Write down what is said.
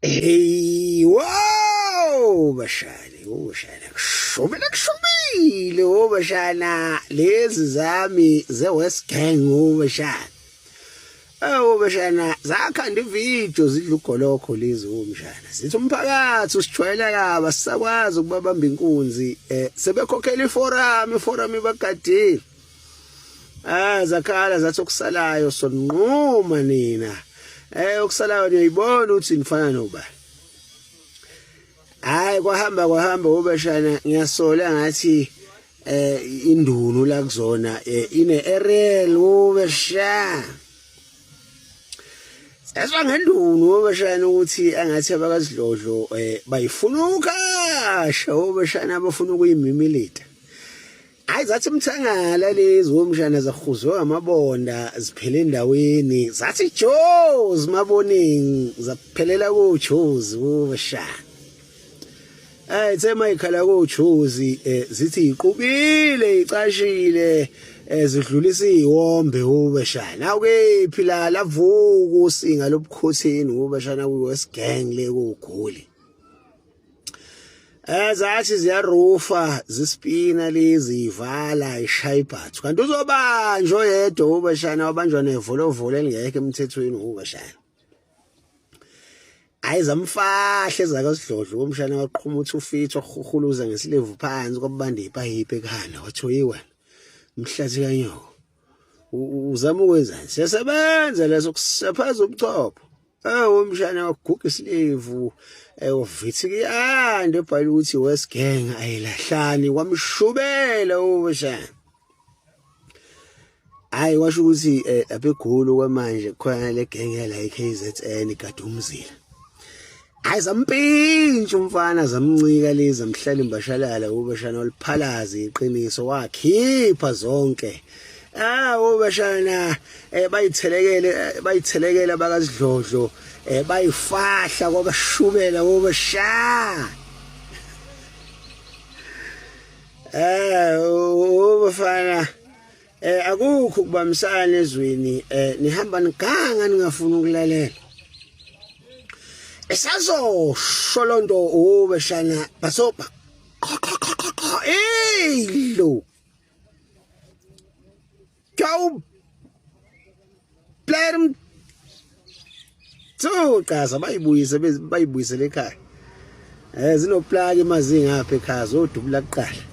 Hey, wow, bashana, oh bashana, kushubile kushubile, oh bashana, lezi zami ze West Gang, oh bashana. Oh bashana, zakhanda ivideo zidla ugolokho lezi oh mshana. Sithi umphakathi usijwayela kabi asisakwazi ukubabamba inkunzi, eh sebekhokhela iforum, iforum ibagadile. Ah zakhala zathi okusalayo sonquma nina. Eh okusalayo niyayibona ukuthi nifana nobani. Hayi kwahamba kwahamba ubashana ngiyasola ngathi eh indunu la kuzona eh, ine aerial ubasha. Sezwa ngendunu obashana ukuthi angathi abakazidlodlo eh bayifuna ukasha obashana abafuna ukuyimimilita. Hayi zathi mthangala lezi womshana zahuzwe ngamabonda ziphele endaweni zathi Jozi maboning zaphelela ku Jozi womshana. Eh ithe mayikhala ku Jozi eh, zithi iqubile icashile eh, zidlulisa iwombe ubeshana. Awukephi la lavuka usinga lobukhothini ubeshana ku West Gang le kuguli. Eh zathi ziyarufa zispina lezi ivala ishaya ibhathu kanti uzobanjwa oyedwa ubashana wabanjwa nevolovolo elingekho emthethweni ubashana hayi zamfahle zakasidlodlo komshana waqhuma uthi ufitho wahuhuluza ngesilevu phansi kwabanda ipayipi ekhanda wathi uyiwena mhlathi kanyoko uzama ukwenzani siyasebenza leso kusephaza ubuchopho Eh umshana waguga isilevu eh uvithika iyanda ebhala ukuthi West Gang ayilahlani kwamshubela umshana. Hayi kwasho ukuthi eh, abegulu kwamanje khona le gang yala eKZN igada umzila. Hayi zampintsha umfana zamncika lezi zamhlala imbashalala ubashana waliphalaza iqiniso wakhipha zonke. Ah ubashana eh bayithelekele eh, bayithelekela bakazidlodlo eh bayifahla kwabashubela ubasha. Eh ubafana eh akukho ukubambisana ezweni eh nihamba niganga ningafuni ukulalela. Esazosho lonto ubashana basoba qha qha qha qha hey lo Go Player Thuqaza bayibuyise bayibuyisele ekhaya. Eh zinoplaki emazinga apha ekhaya zodubula kuqala.